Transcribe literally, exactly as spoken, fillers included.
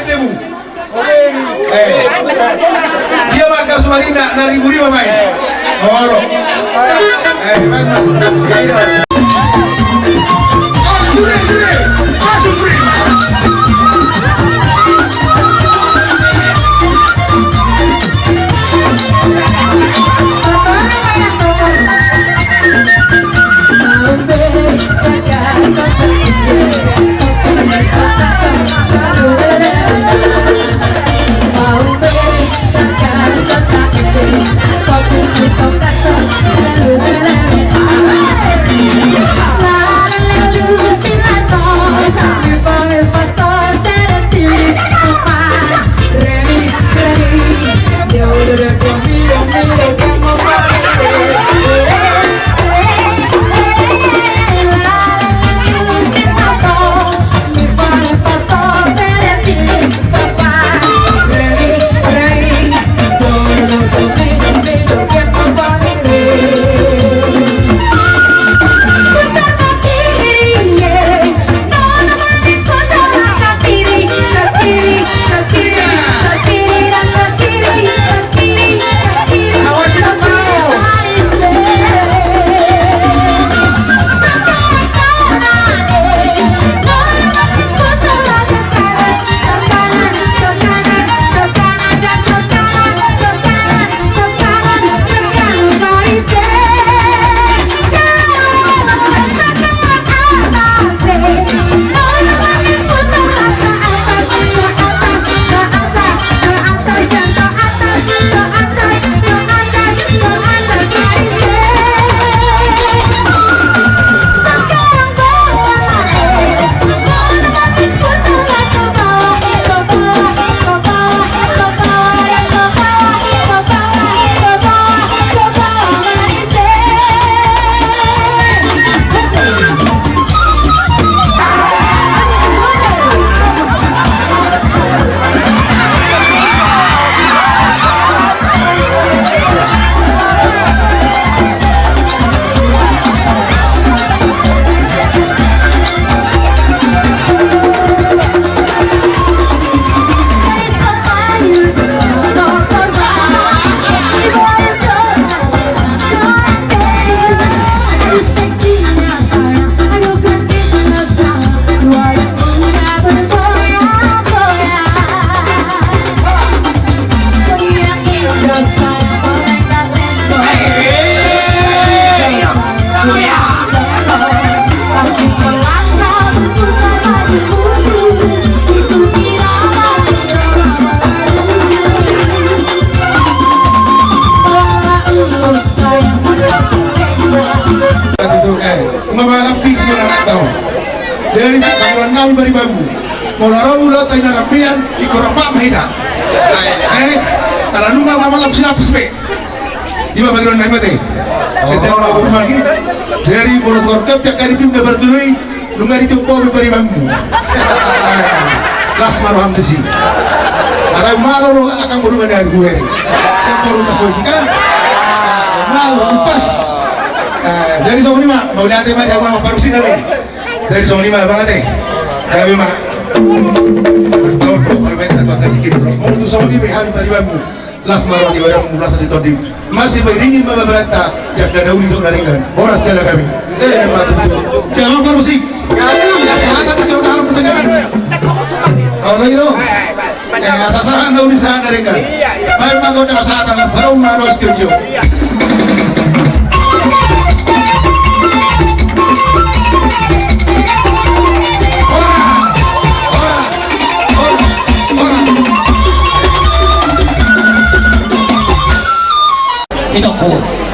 Debu. Eh. Dia maka sumarina na ribu-ribu main. Olo. Eh, main. Oh, sudah, sudah. Masuk, sudah. Eh, mamalapisi na tau. Jadi, pangidoan nami bari bambu. Molo ro mula tai na rampean, ingkon rampak ma hita. Eh, ala nunga mamalapisi-lapisi pe. Iba pangidoan nami mate. Oh. Jadi, molo tu kepiak kari pim na bertului, Nunga ditiop ho be paribanmu. Las ma roham disi. Ala malo ro angka boru manahan huheri. Siap boru tasoji kan. Malo pas. Eh, jadi songon i ma, mauliate ma di hamu amang parmusik nami. Jadi songon i ma abang ate. Gabe ma. Tau do, kalau main tak bakal dikit. Molo tu songon i ma hami paribanmu. Las ma roha ni badanmu, las ma tondim. Masipairingi ma babaranta, di angka na uli dohot na denggan. Horas jala gabe. Eh, ma tutu. Jala parmusik. Hasahatan ma jolo dalam perdagangan. Au lagi do. Eh, hasahatan na uli sahat na denggan. Baen ma gondang hasahatan, las ma roha, las ma studio. Itokku,